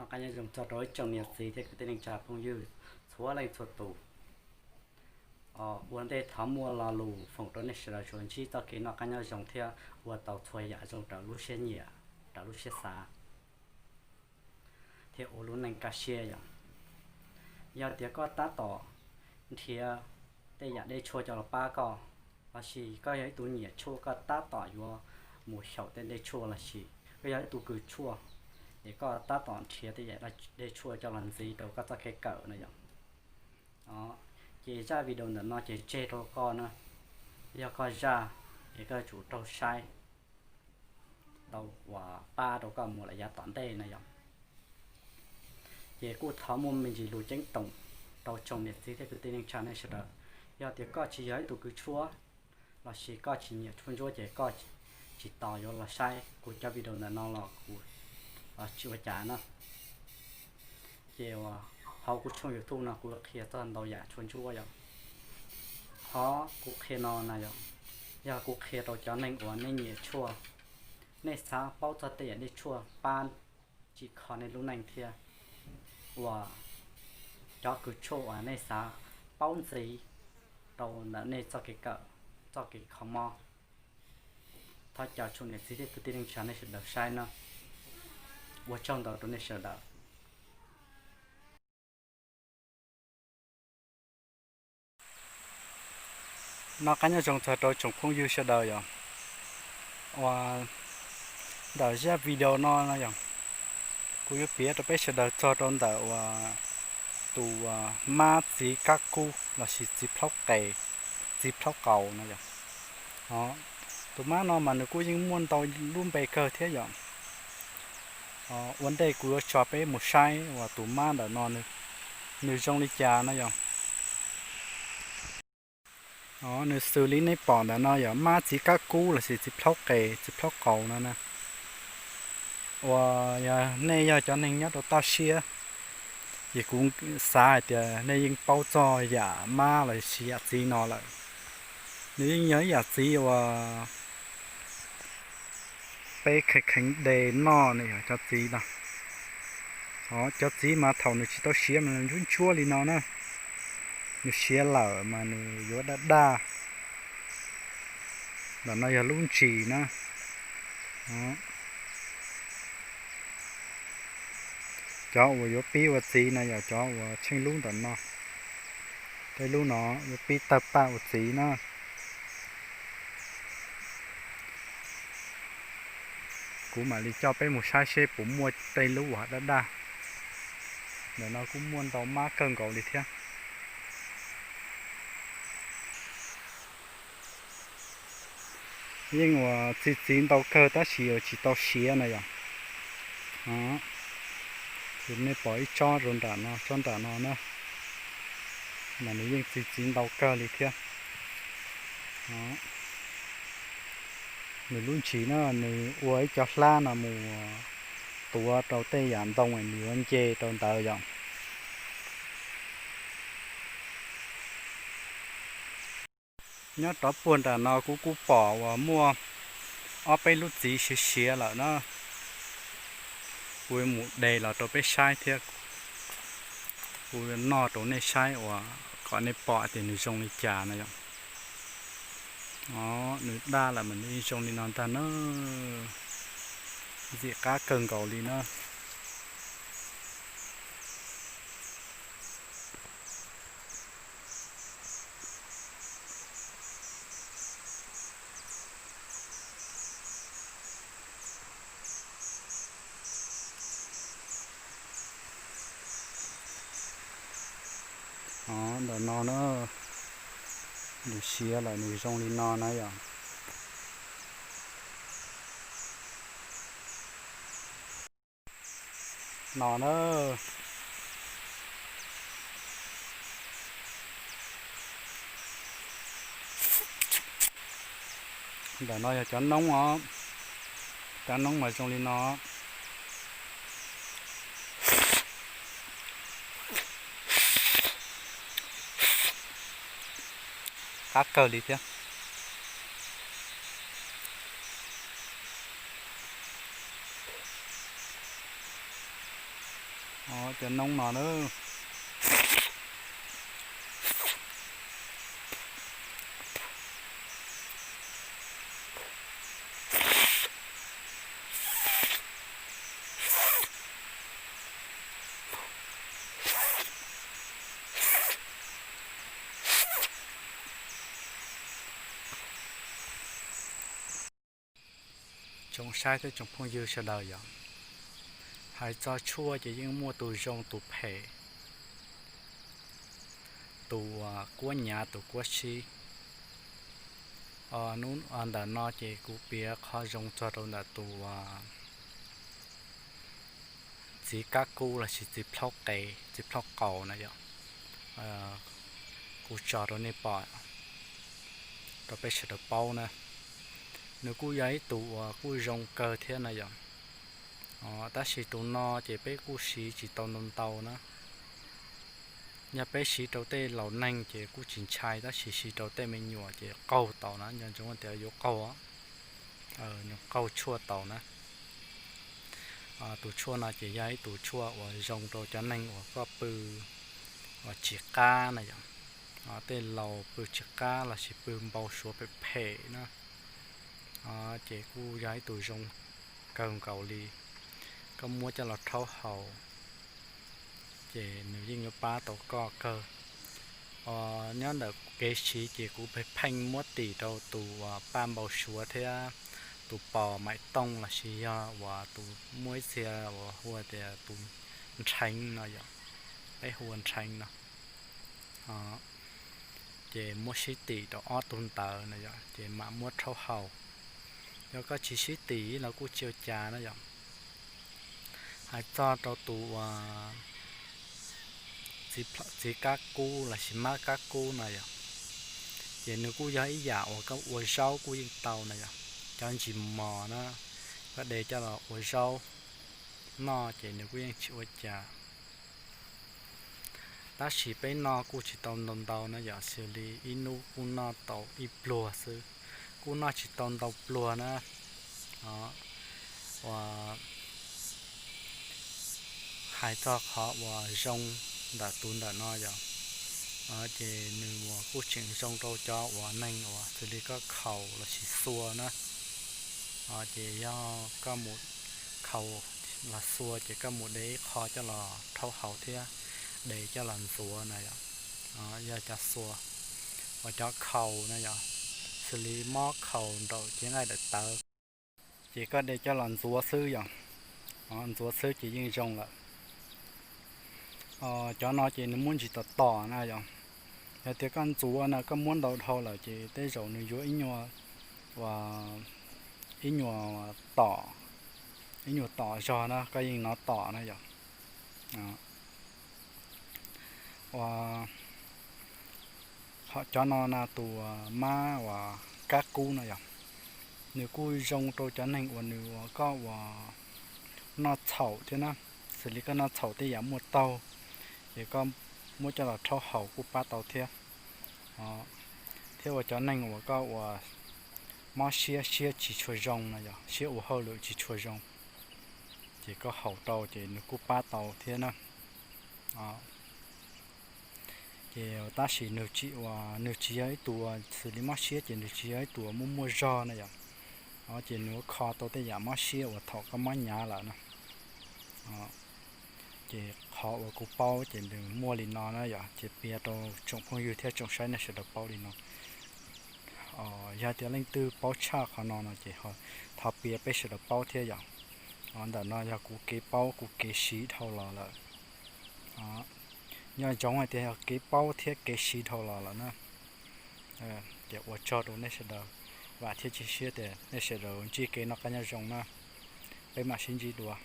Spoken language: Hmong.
Noj qab nyob zoo txog rau ib tsoom niam txiv thiab kwv tij neej tsa phooj ywg txhua leej txhua tus. Ua ntej thov muaj lo lus foom rau nej sawv daws tsuas ntsib txoj kev noj qab nyob zoo thiab ua tau txhua yam zoo raws lub siab nyiam, raws lub siab xav, thiab ua lub neej kaj siab yom. Yog tias koj tab tom nrhiav tej yam dej tshuaj coj los pab koj, lossis koj yog ib tug nyiam tshuaj koj tab tom yuav mus xyaum tej dej tshuaj, lossis koj yog ib tug kws tshuaj, ces koj tab tom nrhiav tej yam dej tshuaj coj los ntxiv rau koj txoj kev kawm no yom. Ces zaj video ntawm no ces tseg rau koj na, yog koj zaj, ces koj tsum raug saib tau uas pab rau koj mus lawm yav tom ntej no yom. Ces kuj thov muaj me ntsis lus ceeb toom rau tsoom niam txiv thiab kwv tij neej tsa nej sawv daws, yog tias koj tsis yog ib tug kws tshuaj, lossis koj tsis nyiam tshuaj ntsuab ces koj tsis tos yuav los saib kuv cov video ntawm no los kuv tsis ua cas na. Ces uas hauv kuv tshooj YouTube no kuv qhia txog ntau yam tshuaj ntsuab yom. Qhov kuv qhia no na yom, yog kuv qhia rau cov neeg uas nej nyiam tshuaj, nej xav paub txog tej yam dej tshuaj pab tsim kho nej lub neej thiab uas cov kws tshuaj uas nej xav paub ntxiv rau ntawm nej txoj kev kawm, txoj kev kho mob. Thov caw tsoom niam txiv thiab kwv tij neej tsa nej sawv daws saib no. Ua tsaug ntau rau nej sawv daws. Noj qab nyob zoo txog rau tsoom phooj ywg sawv daws yom. Uas ntawm zaj video no no yom, kuv yuav piav rau peb sawv daws txog rau ntawm uas tus mab txiv kab kub lossis txiv plhaub qes, txiv plhaub qaus no yom. Tus mab no mas nws kuj yeej muaj ntau lub npe kawg thiab yom. Ua ntej kuv yuav tso peb mus saib uas tus mab ntawm no nws zoo li cas no yom. Nws xws li nej pom ntawm no yog mab txiv kab kub lossis txiv plhaub qes txiv plhaub qaus no na. Uas yog nej yog cov neeg nyob rau toj siab, ces kuv xav hais tias nej yeej paub txog yam mab lossis yam txiv no lawm. Nws yeej yog ib yam txiv uas peb kheev kheev de noj ne yog cov txiv no. Cov txiv mas thaum nws tsis tau siav mas nws ntsuab ntsuab li no na. Nws siav lawm mas nws yuav daj daj. Ntawm no yog lub ntsis na. Cov uas yuav pib ua txiv no yog cov uas tsheej lub ntawm no. Tej lub no yuav pib tawg paj ua txiv na. Kuv mam li coj peb mus saib seb puas muaj tej lub uas daj daj. Ntawm no kuj muaj ntau mab kawg nkaus li thiab. Yeej uas txi txiv ntau kawg tab sis yuav tsis tau siav na yom. Nej pom ib tsob rau nram no, tsob nram no na, mas nws yeej txi txiv ntau kawg li thiab. Nws lub ntsis na, nws ua ib co hlab no mus tuav rau tej yam ntoo nws yuav nce rau ntawd yom. Nyob rov puag nram no kuv kuj pom uas muaj ob peb lub txiv siav siav lawm na. Kuv mus de los rau peb saib thiab, kuv noj rau nej saib uas kom nej pom tias nws zoo li cas no yom. Nws daj lawm mas nws zoo li no ntag na. Ntxim qab kawg nkaus li na. Ntawm no na, nws siav lawm nws zoo li no na yom. No na. Ntawm no yog cov noob os. Cov noob mas zoo li no. Qab kawg li thiab. Cov noob no na. Tsoom saib thiab tsoom phooj ywg sawv daws yom, hais txog tshuaj ces yeej muaj tus zoo tus phem, tus kuab nyav tus kuab sib. Hnub ntawm no ces kuv piav qhov zoo txog rau ntawm tus txiv kab kub lossis txiv plhaub qe, txiv plhaub qaus na yom. Kuv tso rau nej pom, rau peb sawv daws paub na. Nws kuj yog ib tus uas kuj zoo kawg thiab na yom. Tab sis tus no ces peb kuj siv tsis tau ntau ntau na. Yog peb siv rau tej laus neeg ces kuj tsis ntshai, tab sis siv rau tej me nyuam ces qaug tau na, nco ntsoov tias yuav qaug, nws qaug tshuaj tau na. Tus tshuaj no ces yog ib tus tshuaj uas zoo rau cov neeg uas koj pw uas tsis qab na yom. Tej laus pw tsis qab lossis pw npau suav phem phem na, ces kuj yog ib tus zoo kawg nkaus li. Koj muab coj los rhaub haus ces nws yeej yuav pab tau koj kawg. Nyob ntawm kev siv ces kuv pheej muab tim rau tus uas paj npau suav thiab tus pos maim tooj lossis yog uas tus muaj ib txhia uas hu tias tus nrheev no yom, peb hu ua nrheev no. Ces muab sib tim rau ob tug ntawd na yom, ces mam muab rhaub haus. Yog koj tsis sib tim los kuj tsis ua cas na yom. Hais txog rau tus uas txiv kab kub lossis mab kab kub no yom, ces nws kuj yog ib yam uas koj ua zaub kuj yeej tau na yom. Cov ntsis mos na, koj de coj los ua zaub noj ces nws kuj yeej tsis ua cas. Tab sis peb noj kuj tsis tau ntau ntau na yom, xws li ib hnub kuj noj tau ib pluag xwb, kuj noj tsis tau ntau pluag na. Uas hais txog qhov uas zoo ntawm tus ntawm no yom, ces nws uas kuj tseem zoo rau cov uas neeg uas xws li koj khaus lossis xua na. Ces yog koj mus khaus los xua ces koj mus de ib qho coj los rhaub haus thiab de coj los ntxuav na yom. Yog cov xua, uas cov khaus na yom, xws li mob khaus nraum cev nqaij daim tawv, ces koj de coj los ntxuav xwb yom. Ntxuav xwb ces yeej zoo lawm. Cov no ces nws muab ntsis tom tom na yom. Yog tias koj ntxuav na koj muab ntau dhau lawm ces tej zaum nws yuav ib nyuag, uas ib nyuag tom, ib nyuag tom zog na koj yeej hnov tom na yom. Uas cov no na tus mab uas kab kub no yom, nws kuj zoo rau cov neeg uas nws uas koj uas noj txhaum thiab na, xws li koj noj txhaum tej yam muaj taug, ces koj muab coj los rhaub haus kuj pab tau thiab. Thiab uas cov neeg uas koj uas mob siab, siab tsis tshua zoo na yom, siab ua hauj lwm tsis tshua zoo, ces koj haus rau ces nws kuj pab tau thiab na. Ces tab sis nws tsis uas, nws tsis yog ib tug uas xws li mob siab ces nws tsis yog ib tug uas muaj muaj zog na yom. Ces nws yuav kho tau tej yam mob siab uas thaum koj mob hnyav lawm na. Ces qhov uas kuv paub ces nws muaj li no na yom, ces piav rau tsoom phooj ywg thiab tsoom saib nej sawv daws paub li no. Yog tias leej twg paub tshaj qhov no no ces thov piav peb sawv daws paub thiab yom. Ntawm no yog kuv kev paub kuv kev siv dhau los lawm. Nyob ntsoov hais tias yog kev paub thiab kev siv dhau los lawm na. Ces ua tsaug rau nej sawv daws, vam thiab cia siab tias nej sawv daws ntsib kev noj qab nyob zoo na. Peb mam sib ntsib dua.